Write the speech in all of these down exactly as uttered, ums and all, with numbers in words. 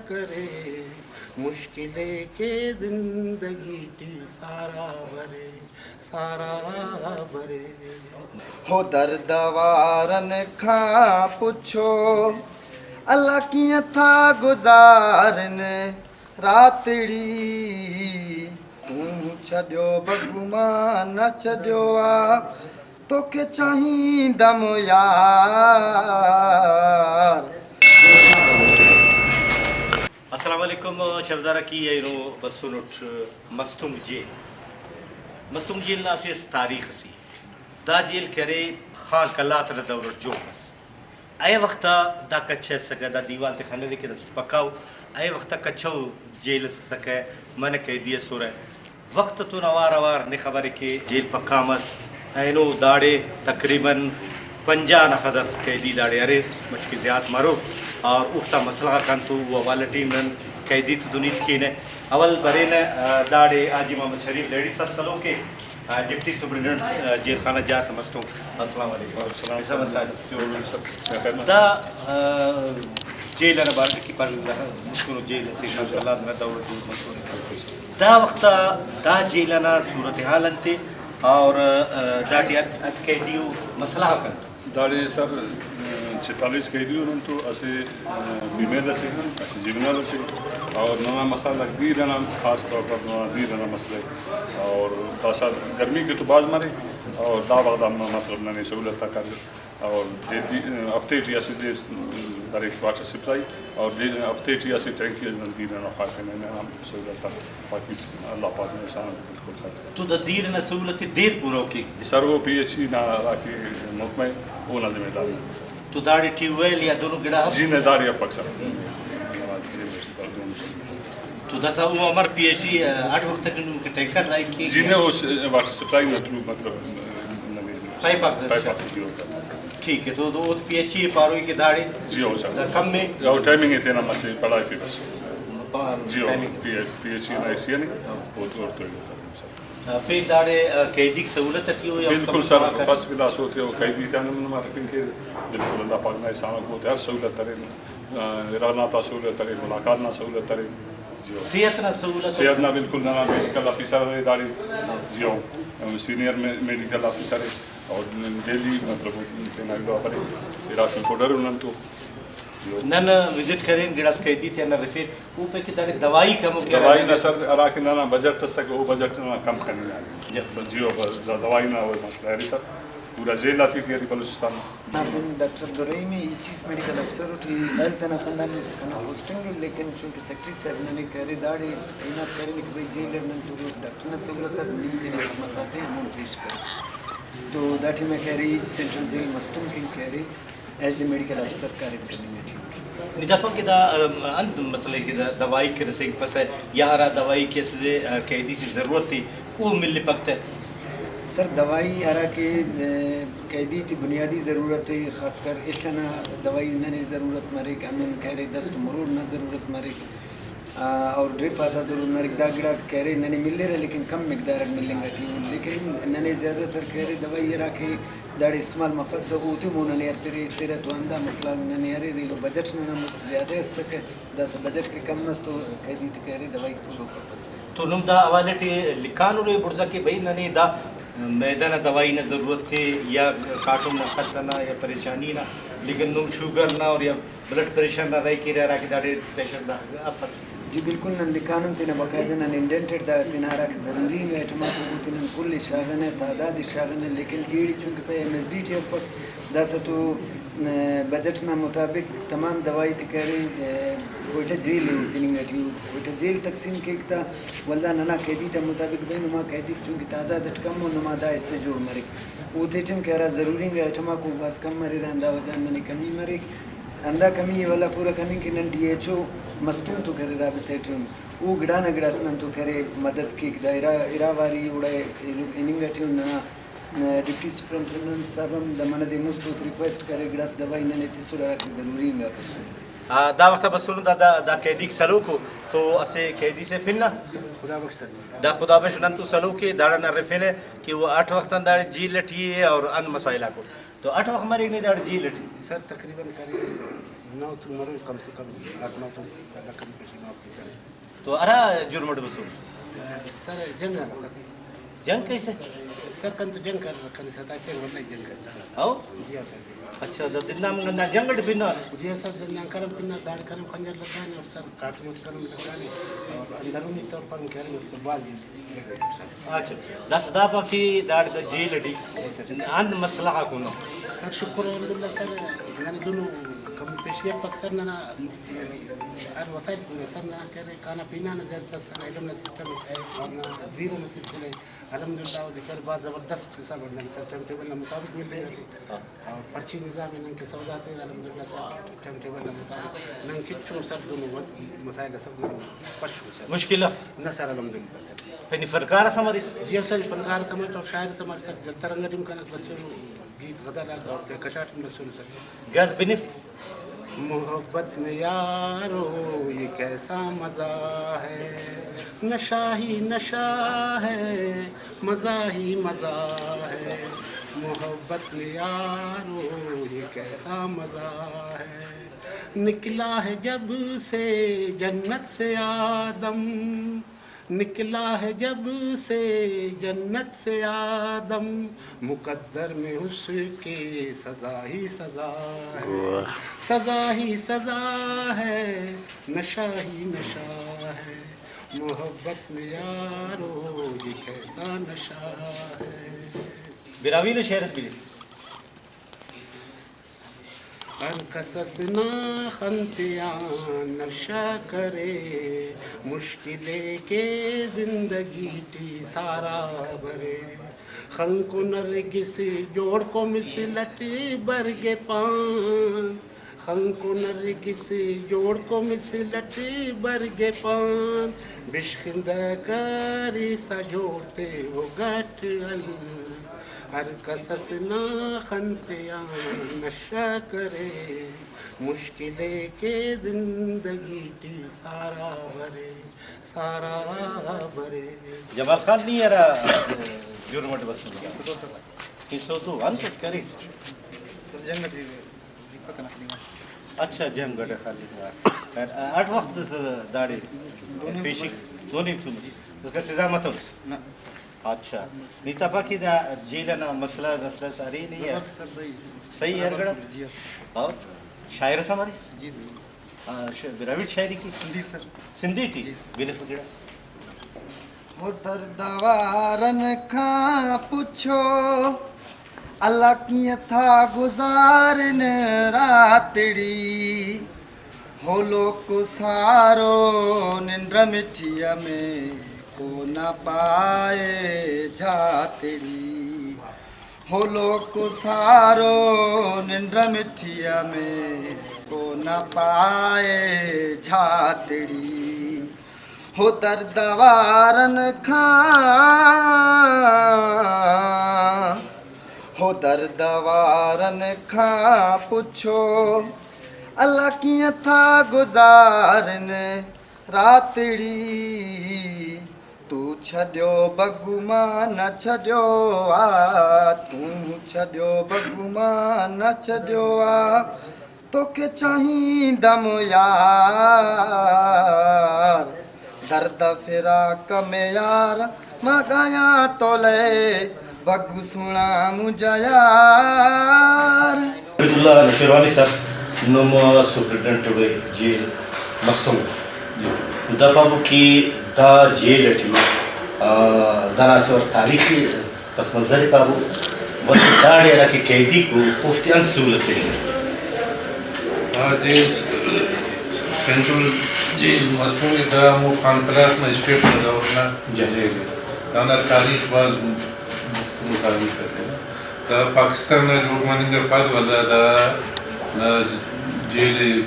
کرے، مشکل ءِ کہ زندگی ٹی سہارا برے، سہارا برے۔ ہو درد وارن کھاں پچھو، اللہ کیاں تھا گزارن راتڑی۔ توں چھڈیو بگمان نہ چھڈیو آ، توکے چاہیندم یار۔ السلام علیکم۔ شرزارہ کی اینو بسنٹ مستونگ جیل۔ مستونگ جیل نا اسہ اس تاریخ اسے۔ دا جیل کہ ارے خان قلات نا دور اٹ جوڑ مس۔ اے وخت آ دا کچ اسکہ، دا دیوال تے خنرے کہ داسہ پکا ءُ۔ اے وخت آ کچ ءُ جیل اس اسکہ، منہ قیدی اسرہ۔ وخت تون اوار اوار نے خبرے کہ جیل پکا مس۔ اینو داڑے تقریباً پنجاہ نا قدر قیدی داڑے اریر، مچ کہ زیات مرور، اور اوفتا مسئلہ غاک انتو او حوالہ ٹی نن قیدی تتون ہیت کینہ۔ اول برینہ، آ، داڑے حاجی محمد شریف لہڑی صاحب سلوک ءِ، آ، ڈپٹی سپرنٹنڈنٹ، آ، جیل خانہ جات مستونگ۔ السلام علیکم۔ وعلیکم السلام۔ ایسا بنتا ہے۔ جو سب خیر۔ دا، آ، جیل انا بارہ ٹی کہ پر مسکنو جیل اسے، جی، جی۔ اللہ نا دور جوڑ مسنے۔ دا وخت آ دا جیل انا صورتحال انت ءِ اور، آ، داٹی اٹ، اٹ قیدی و مسئلہ غاک انت؟ داڑے سر، آ، چھتالیس قیدی ان تو اسہ، آ، فیمیل اسے، اسہ جیونل اسے، اور ننا مسئلہ دیر انا، خاص طور پر ننا دیر انا مسئلہ ءِ۔ اور داسہ گرمی کہ تو بھاز مرے، اور دا وخت ہم مطلب ننے سہولت آک اریر۔ اور دے-، دی-، ہفتے ٹی اسہ دے بریک واٹر سپلائی، اور دے-، ہفتے ٹی اسہ ٹینکی اس نن دیر انا خواہفنہ، ننا ہم سہولت آک باقی اللہ پاک نا احسان آن بالکل خاص۔ تو دا دیر انا سہولت ءِ دیر پورو کیک؟ سر، او پی ایچ ای نا ہراکہ محکمہ ءِ، اونا ذمہ داری ءِ سر۔ تو داڑے ٹیوب ویل یا دنو گڑا اف؟ جی نہ، داڑے افک سر۔ تو داسہ او امر پی ایچ ای اٹ وخت اٹ نم کہ ٹینکر لائک کیک؟ جی نہ، او س-، واٹر سپلائی نا تھرو مطلب ننے پائپ آک دے پائپ سر۔ آک دے سر۔ ٹھیک ہے، تو، تو اوت پی ایچ ای پاروئی کہ داڑے جی ہو سر۔ دا کم ہے۔ او ٹائمنگ ہے تینا مسے پڑھائی پہ بس۔ پا-، جی ہو، timing. P H, P H E نا ایک سی ہے نہیں؟ ہاں۔ او تو، او تو سر۔ آ، پین داڑے، آ، قیدیک سہولت اٹی ہو یا بالکل اوفتا سر، مسئلہ غاک؟ فرسٹ کلاس ہوتے ہو، قیدی تے ہم نما رکھنگ کے، بالکل اللہ پاک نا احسان آک ہوتے، ہر سہولت ارے، آ، ارغ نا تا سہولت ارے، ملاقات نا سہولت ارے۔ جی ہو۔ صحت نا سہولت؟ صحت نا بالکل ننا میڈیکل آفیسر ارے داڑے۔ جی ہو۔ سینئر مے-، میڈیکل آفیسر ارے اور ڈیلی مطلب تینا ایلو آ برے، اراکل کوڈر نن تو۔ نن وزٹ کرین، گڑاس قیدی تے ہرفین، او پہ کہ داڑے دوائی کمو کہ دوائی نا سر ہراکہ ننا بجٹ اسکہ، او بجٹ ننا کم کننگ آ۔ جی۔ جی او بس دا دوائی نا او مسئلہ ارے سر، پورا جیل آتیٹی ارے بلوچستان نا۔ نا پن ڈاکٹر عبدالرحیم ءِ، ای چیف میڈیکل افسر ٹی ہیلتھ انا کنڈآن کنا پوسٹنگ ءِ، لیکن چونکہ سیکرٹری صاحب ننے کہ ارے داڑے تعینات کرینے کہ بھئی جیل اٹ نن تو ڈاکٹر نا سہولت اف، نی تینا خدمت آتے مون پیش کر۔ تو دا ٹائم کہ ارے ای سینٹرل جیل مستونگ کن کہ ارے ایز اے میڈیکل آفیسر کاریم کننگ ٹی اٹ۔ نی دا پک کہ دا، ام، انت مسئلہ کہ دا دوائی کہ رسینگپسہ یا ہرا دوائی کہ اسہ، آ، قیدی سے ضرورت ءِ او ملپک تہ؟ سر، دوائی ہرا کہ، آ، قیدی تے بنیادی ضرورت ءِ، خاص کر ایڷ ئنا دوائی ننے ضرورت مریک، ہندن کہ ارے دست و مرور نا ضرورت مریک۔ آ، اور ڈرپ آتا ضرور مریک، دا گڑاک کہ ارے ننے ملیرہ لیکن کم مقدار اٹ ملنگ اٹی ءُ، لیکن ننے زیادہ تر کہ ارے دوائی ہرا کہ داڑے استعمال مفسہ اوتیمون ننے ہرفرہ ایترہ تو ہندا مسئلہ ننے اریر، ایلو بجٹ ننا مست زیادہ اسکہ، داسہ بجٹ کہ کم مس تو قیدی تے کہ ارے دوائی پورو کپسہ۔ تو نم دا حوالہ ٹی لکھانرے بڑزا کہ بھئی ننے دا معدہ نا دوائی نا ضرورت ءِ یا کاٹم نا خل ئنا یا پریشانی نا، لیکن نم شوگر نا اور یا بلڈ پریشر نا رائے کیرہ ہراکہ داڑے پیشنٹ نا افس۔ جی بالکل، نن لکھانن تینا باقاعدہ نن انڈینٹ اٹ دا تینا ہراکہ ضروری انگا آئٹم آک او تینا کل ءِ شاغنہ، تعداد ءِ شاغنہ، لیکن ایڑے چونکہ پائے ایم ایس ڈی ٹی افک، داسہ تو، آ، بجٹ نا مطابق تمام دوائی تے کہ ارے، آ، کوئٹہ جیل ءِ تننگ ٹی ءُ، کوئٹہ جیل تقسیم کیک تا، ولدا ننا قیدی تا مطابق بھئی نما قیدیک چونکہ تعداد اٹ کم ءُ نما دا حصہ جوڑ مریک۔ اوتیٹن کہ ہرا ضروری انگا آئٹم آک او بھاز کم مریرہ، ہندا وجہ غان ننے کمی مریک۔ ہندا کمی ءِ ولدا پورا کننگ کہ نن ڈی ایچ او مستونگ تو کرے رابطہ ٹی اُن، او گڑا نا گڑاس نن تو کرے مدد کیک۔ دا ارا، ارا واری اوڑا ہننگ ٹی اُن۔ ننا ڈپٹی سپرنٹنڈنٹ صاحب ہم دا منہ دے مست اوتے ریکویسٹ کرے، گڑاس دوائی ننے تسر ہراکہ ضروری انگا تسر۔ آ، دا وخت آ بسنو دا، دا، دا قیدیک سلوکو تو اسہ قیدی سے پن نا۔ خدا بخش سر۔ دا خدا بخش نن تو سلوک ءِ، داڑان ہرفینہ کہ او اٹ وخت آن داڑے جیل ٹی ءِ اور انت مسائل آکو۔ تو اٹ وخت مریک نے داڑے جیل ٹی؟ سر تقریباً قریب نو تو مروئی کم سے کم آٹھ نو تو اللہ کم پیشی معاف کی سر۔ تو ہرا جرم اٹ بسو؟ سر، جنگ آ سر۔ جنگ کیسے؟ سر، کن تو جنگ کر، کن ستا پھر واللہ جنگ کر۔ ہاں؟ جی ہاں سر۔ اچھا، دا دندا من گندا جنگ اٹ پنا؟ جی ہاں سر، دندا کرم پنا، داڑ کرم خنجر لگانے اور سر کارٹون اٹ کرم لگانے اور اندرونی طور پر ہم کہہ رہے ہیں، باز جنگ اٹ سر۔ اچھا، داسہ دا پا کہ داڑے دا جیل اٹی انت مسئلہ غاک انو؟ سر، شکر الحمدللہ سر، ننے دنو کمی پیشی افک سر، ننا ہر وسائل پورے سر، ننا کہ ارے کھانا پینا نا زیادہ سر، ایلم نا سسٹم اور ننا دیر نا سلسلہ الحمدللہ اودے کہ ارے بھاز زبردست حساب اٹ ننے سر ٹائم ٹیبل نا مطابق ملنگ اٹی۔ اور پرچی نظام نن کہ سودا تیر الحمدللہ سر ٹائم ٹیبل نا مطابق نن کچ ہم سر دنو مسائل اسک نن پشو سر۔ مشکل اف؟ نہ سر الحمدللہ سر۔ پین فنکار اس ہم اریس؟ جی ہاں سر، فنکار اس ہم اریس اور شاعر اس ہم اریس سر، گلترنگ اٹی ہم کنک بسونو، گیت غزل آک اور کہکشا ٹی ہم بسونو سر۔ گز بنف؟ محبت میں یارو یہ کیسا مزہ ہے، نشہ ہی نشہ ہے، مزہ ہی مزہ ہے۔ محبت میں یارو یہ کیسا مزہ ہے، نکلا ہے جب سے جنت سے آدم، نکلا ہے جب سے جنت سے آدم، مقدر میں اس کے سزا ہی سزا ہے، واہ۔ سزا ہی سزا ہے، نشہ ہی نشہ ہے، محبت میں یارو یہ کیسا نشہ ہے۔ براہوئی نا شعر اس بھی۔ ہر کس اس نا خن تیان نشہ کرے، مشکل ءِ کہ زندگی ٹی سارا برے۔ خنکو نرگس جوڑ کو مثل اٹ برگ پان، خنکو نرگس جوڑ کو مثل اٹ برگ پان، بشخندہ کریسہ جوڑ تے او گٹ ال۔ ہر کس اس نا خن تیان نشہ کرے، مشکل ءِ کہ زندگی ٹی سارا برے، سارا برے۔ جمال خان، نی ہرا جرم اٹ بسنے؟ سدو سر۔ ای سدو انت اس کریس؟ سر، جنگ اٹی۔ اچھا، جنگ اٹ خالی۔ اٹ وخت اس داڑے پیشی دونی تم اس کا سزا متوس؟ نہ۔ اچھا، نی تپا کہ دا جیل انا مسئلہ، مسئلہ ساری نہیں ہے؟ زبردست سر، صحیح۔ صحیح ہے، برابر گڑا؟ جی ہاں۔ اور شاعر اس ہماری؟ جی سر۔ آ، ش-، براہوئی ٹی شاعری کی؟ سندھی سر۔ سندھی ٹی؟ جی سر۔ بلف گڑا۔ ہو درد وارن کھاں پچھو، اللہ کیئں تھا گزارن راتڑی۔ ہو لوک سارو ننڈ مٹھی میں کو نہ پائے جھاتڑی۔ ہو لوک سارو ننڈ مٹھی میں کو نہ پائے جھاتڑی۔ ہو درد وارن کھاں، ہو درد وارن کھاں پچھو، اللہ کیئں تھا گزارن راتڑی۔ تو چھڈیو بگو ما نہ چھڈیو آ، تو چھڈیو بگو ما نہ چھڈیو آ، توکے چاہیندم یار، درد فراق میں یار، ما گایاں تولے بگو سونا مجھا یار۔ عبید اللہ نوشیروانی صاحب، نم سپرنٹنڈنٹ جیل مستونگ۔ دا پابو کہ دا جیل اٹی، آ، دانا اسہ وار تاریخی پس منظر ءِ پابو، ولے داڑے ہرا کہ قیدیک ءُ اوفتے انت سہولت تننگ؟ ہا جیل، سینٹرل جیل مستونگ، دا ہمو خان قلات نا اسٹیٹ نا دور نا جی۔ جیل ءِ۔ دانا تاریخ بھاز متعلق اسے۔ دا پاکستان نا جوڑ مننگ آن پد ولدا دا نا جیل ءِ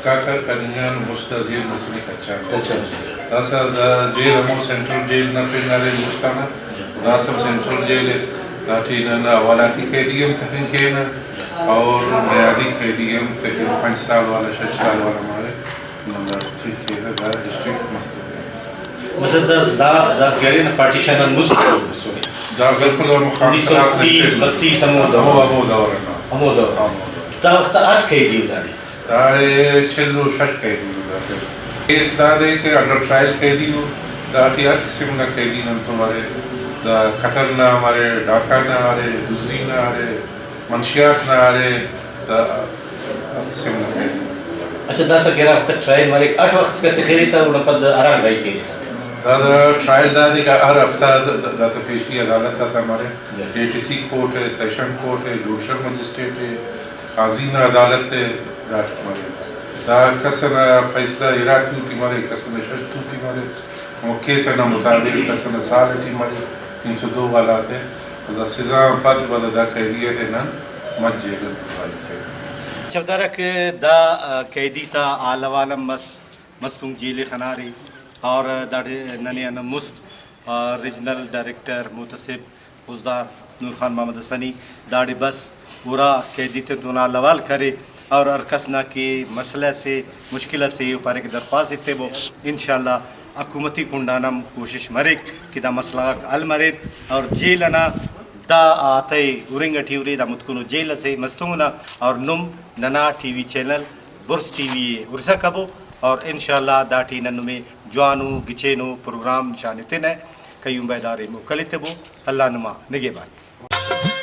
پکا ک-، کننگ آن مست دا جیل مسنے کچان۔ اچھا۔ داسہ دا جیل ہمو سینٹرل جیل نا پن ارے ہندوستان آ، داسہ ہم سینٹرل جیل ءِ، داٹی ننا حوالاتی قیدی ہم تخنگ کینہ اور میعادی قیدی ہم تقریباً پنچ سال والا، شش سال والا مارے۔ ننا ٹھیک کیرہ، دا ڈسٹرکٹ مست ءِ۔ مثلاً دا، دا، دا کہ ارے نا پارٹیشن آن مست مسنے۔ دا بالکل ہمو خان انیس سو تیس، بتیس ہمو دور۔ ہمو، ہمو دور نا۔ ہمو دور۔ ہمو دور۔ دا وخت آ اٹ قیدی ءُ داڑے؟ داڑے چل و شش قیدی ءُ داخل۔ کیس دادے کہ انڈر ٹرائل قیدی ءُ، داٹی ہر قسم نا قیدی نن تو ارے، دا قتل نا ہم ارے، ڈاکہ نا ارے، دزی نا ارے، منشیات نا ارے، دا ہر قسم نا قیدی۔ اچھا، داتا گڑا وخت ٹرائل مریک، اٹ وخت اسکا تخرے تا، اونا پد ہرانگ راہی کیرے تا؟ دادا ٹرائل دادے کہ ہر ہفتہ دا-، دا-، داتا پیشی عدالت آتا مرے۔ جی۔ اے ٹی سی کورٹ ءِ، سیشن کورٹ ءِ، جوڈیشل مجسٹریٹ ءِ، قاضی نا عدالت ءِ، داٹی مرے۔ دا کس ئنا فیصلہ ارا تون ٹی مرے، کس ئنا شش تون ٹی مرے۔ و کیس ئنا مطابق کس ئنا سال ٹی مرے، تین سو دو والا تے۔ و دا سزا آن پد ولدا دا قیدی تے نن مچ جیل ٹی بھائی کرے۔ چوہدارک دا، آ، قیدی تا حال احوال ہم مس، مستونگ جیل ءِ خنارے اور داڑے ننے ہندا مست، آ، ریجنل ڈائریکٹر محتسب خضدار نور خان محمد حسنی داڑے بس، ہرا قیدی تیتون حال احوال کرے اور ہر کس نا کہ مسئلہ سے، مشکل سے، او پارے کہ درخواست ایتبو، انشاءاللہ حکومتی کنڈان ہم کوشش مریک کہ دا مسئلہ غاک حل مریر اور جیل ئنا دا آتہ ءِ ہرنگ ٹی ہرے، دا متکنو جیل ئسے مستونگ نا اور نم ننا ٹی وی چینل بڑز ٹی وی ءِ ہرسا کبو اور انشاءاللہ داٹی نن نمے جوانو گچینو پروگرام نشان ایتنہ۔ قیوم بیدار ءِ موکل ایتبو۔ اللہ نما نگہبان۔